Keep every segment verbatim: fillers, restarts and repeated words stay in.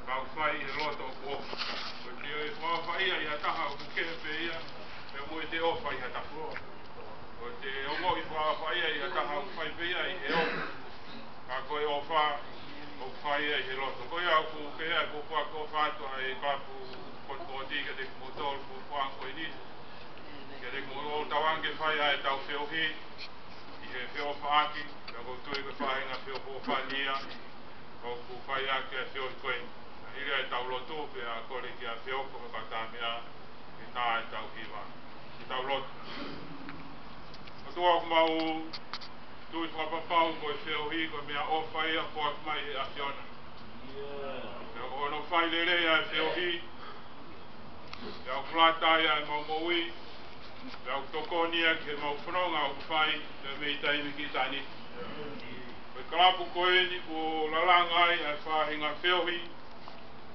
Mau fai ʻi he loto ʻoku ʻofa. Ko e ʻikai fakaʻofaʻia ʻi ha taha ʻoku kehe pē ia, pea mo e te ʻofa ʻi ha taha. Ko e te ongoʻi fakaʻofaʻia ʻi ha taha ʻoku fai pē ia ʻi he ʻofa. Ka ko e ʻofa, ʻoku fai ia ʻi he loto. Ko ia ʻoku pehē ai ʻoku ou ʻofa atu ʻa e kalapu Potipoti kiate kimoutolu, ko e ʻofa ko eni. Kiate kimoutolu, tauange ke fai ʻa e tau feohi ʻi he feʻofaʻaki, pea ʻoku ou tui ko e faʻahinga feʻofoʻofani ia ʻoku fai ʻaki ʻa e feohi ko eni. Hili ʻa e tau lotu, pea kole ki he feohi ko e kau tamaiki, ke tā ʻa e tau hiva. Ke tau lotu. ʻOtua, ʻoku mau tui fakapapau ko e feohi ko e meʻaʻofa ia ʻoku foaki mai ʻe he ʻAfiona. Pea ko hono fai lelei ʻa e feohi, pea ʻoku lata ai ʻa e mau moʻui, pea ʻoku tokoni ia ki he mau fononga ʻoku fai, pea mei taimi ki taimi. Ko e kalapu ko eni kuo lalanga ai ʻa e faʻahinga feohi,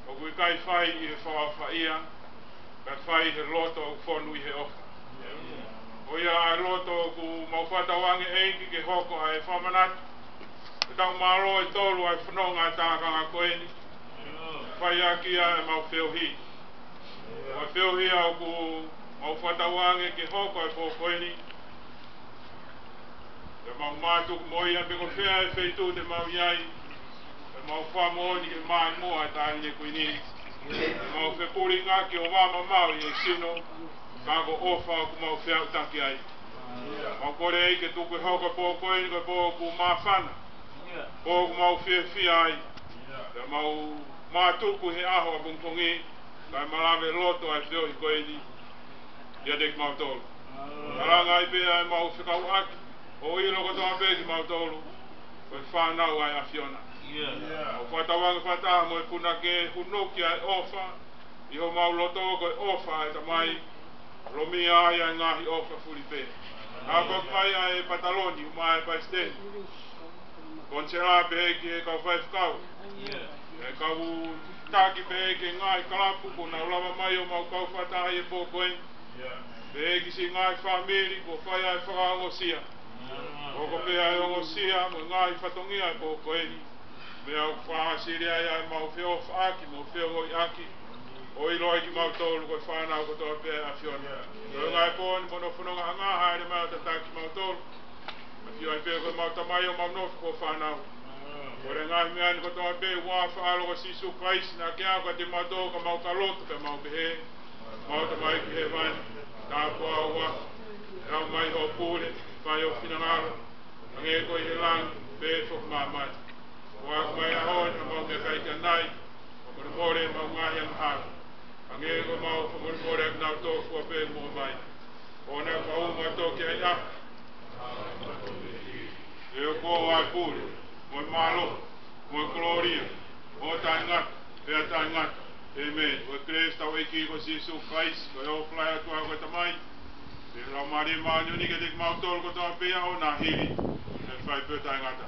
ʻoku ʻikai fai ʻi he fakaʻofaʻia, ka fai he loto ʻoku fonu ʻi he ʻofa. Ko ia ʻa e loto ʻoku mau fakatauange, ʻEiki, ke hoko ʻa e fakamanatu, ko e tau mālō ʻe tolu ʻa e fononga ʻa e tākanga ko eni. Fai ʻaki ʻa e mau feohi. Ko e feohi ʻoku mau fakatauange ke hoko ʻa e pō ko eni. Pea mau mātuku mo ia pe ko fē ʻa e feituʻu te mau ʻi ai. Pea mau fakamoʻoni ke maʻimoa ʻa e taʻahine kuini. Pea mau fepulingaki ʻo vā mamao ʻi he sino. Ka ko e ʻofa ʻoku mau feʻautaki ai. Mau kole, ʻEiki, ke tuku e hoko e pō ko eni ko e pō ʻoku māfana. Pō ʻoku mau fiefia ai. Pea mau mātuku he ʻaho ʻapongipongi, kae malava e loto ʻa e feohi ko eni ʻiate kimautolu. Lalanga ai pē ʻa e mau fekauʻaki, ʻo ʻilo kotoa pē kimautolu ko e fānau ʻa e ʻAfiona. ʻOku fakatauange fakataha mo e punake, hunuki ʻa e ʻofa ʻi homau loto, ko e ʻofa ʻa e Tamai, lōmia ai ʻa e ngaahi ʻofa fulipē. Hāʻele mai ʻa e pataloni, ʻumaʻā e palesiteni, koniselā pehē ki he kau faifekau, e kau taki pehē ki he ngaahi kalapu kuo nau lava mai ʻo mau kau fakataha ʻi he pō ko eni. Pehē ki siʻi ngaahi fāmili kuo fai ʻa e fakaongosia. Hoko pē ʻa e ongosia mo e ngaahi fatongia ʻo e pō ko eni, meʻa ʻoku fāsili ai ʻa e mau feʻofaʻaki mo feongoʻiʻaki, ʻo ʻilo ai kimautolu ko e fānau kotoa pē ʻa e ʻAfiona. Ko e ngaahi pō ni mo hono fonongaʻanga, hāʻele mai ʻo tataki kimautolu. ʻAfio ai pē ko e mau tamai ʻo mau nofo ko e fānau. Ko e ngaahi meʻa ni kotoa pē ʻi he huafa ʻo e ʻAlo ko Sīsū Kalaisi, naʻa ke ako ʻiate kimautolu ka mau ka lotu pea mau pehē: Mau Tamai ʻoku ʻi hēvani, tāpuhā ho huafa, ʻalu mai hoʻo pule, fai ho finangalo, hangē ko ia ʻi he langi, pehē foki ʻi māmani. Foaki mai he ʻaho ni haʻamau meʻakai ʻanai, fakamolemole ʻemau ngaahi angahala, hangē ko ʻemau fakamolemole ʻa kinautolu fua pē ʻoku moʻua mai. ʻOua naʻa ke fakaʻumaʻā kitautolu ki he ʻahiʻahi, he ʻoku ʻoʻou ʻa e pule, mo e mālohi, mo e kolōlia, ʻo taʻengata pea taʻengata. ʻĒmeni. Ko e kelesi ʻa hotau ʻEiki ko Sīsū Kalaisi, ko e ʻofa lahi ʻa e ʻOtua ko e Tamai, pea mo e Laumālie Māʻoniʻoni ke ʻiate kimautolu kotoa pē ʻo nā hili, ʻo fai pē ʻo taʻengata.